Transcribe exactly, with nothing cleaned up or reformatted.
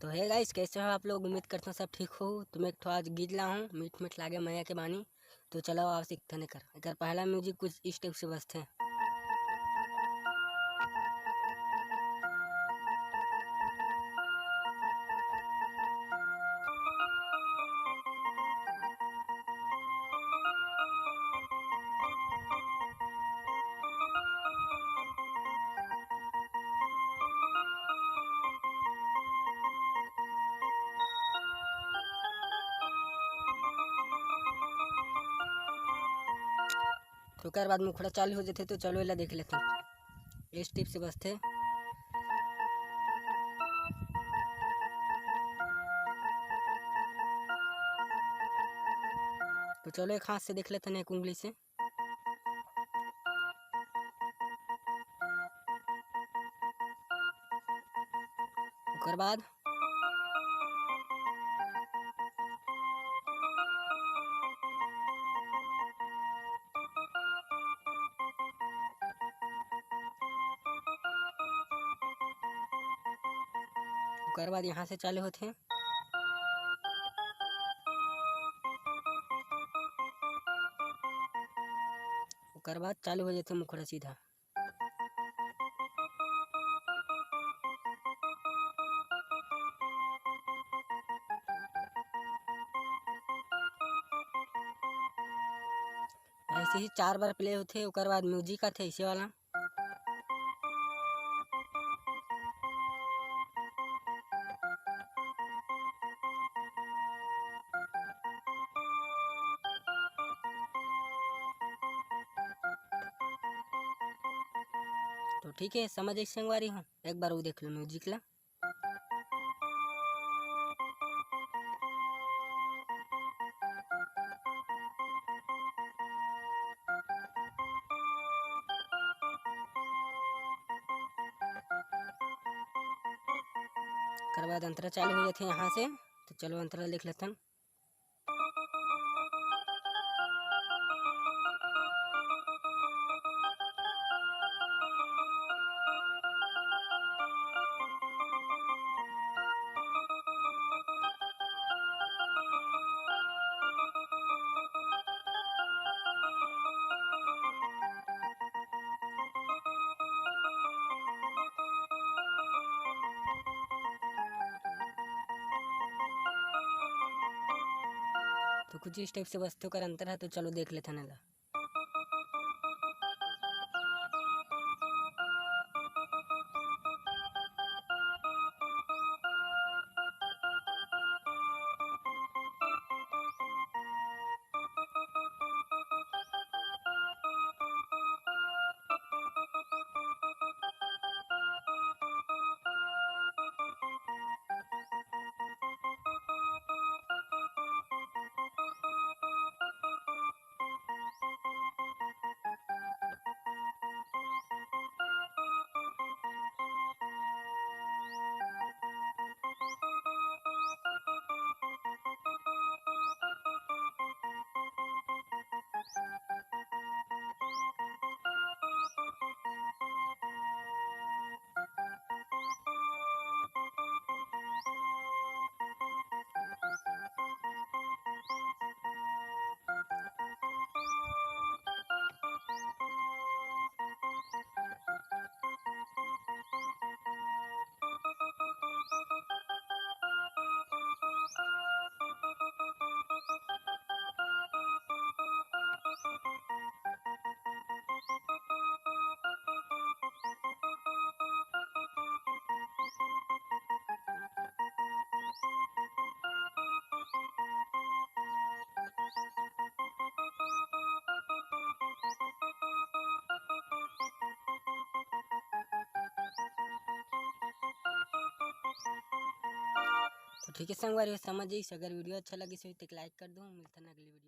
तो hey guys, कैसे हो आप लोग? उम्मीद करता हूँ सब ठीक हो। तो मैं एक ठो आज गीत ला हूँ, मीठ मीठ लागे मैया के बानी। तो चलो आओ सीखथन एकर। एकर पहला म्यूजिक कुछ इस टाइप से बजथे। तो ओकर बाद मुखड़ा चालू हो जाथे। तो चलो एला देख लेथन, इस टाइप से बजथे। तो चलो एक हाथ से देख लेथन, एक उंगली से। ओकर बाद ओकर बाद यहाँ से चालू होथे। ओकर बाद चालू हो जाथे मुखड़ा सीधा। ऐसे ही चार बार प्ले होथे, ओकर बाद म्यूजिक आथे ऐसे वाला। तो ठीक है, समझ आइस संगवारी हो, एक बार वो देख लो म्यूजिक ला। ओकर बाद अंतरा चालू हो जाथे यहाँ से। तो चलो अंतरा देख लेथन। तो कुछ इस टाइप से बजथे ओकर अंतरा ह। तो चलो देख लेथन एला। तो ठीक है संगवारी हो, समझ आइस। अगर वीडियो अच्छा लगिस होही तो एक लाइक कर दो। मिलथन अगली वीडियो।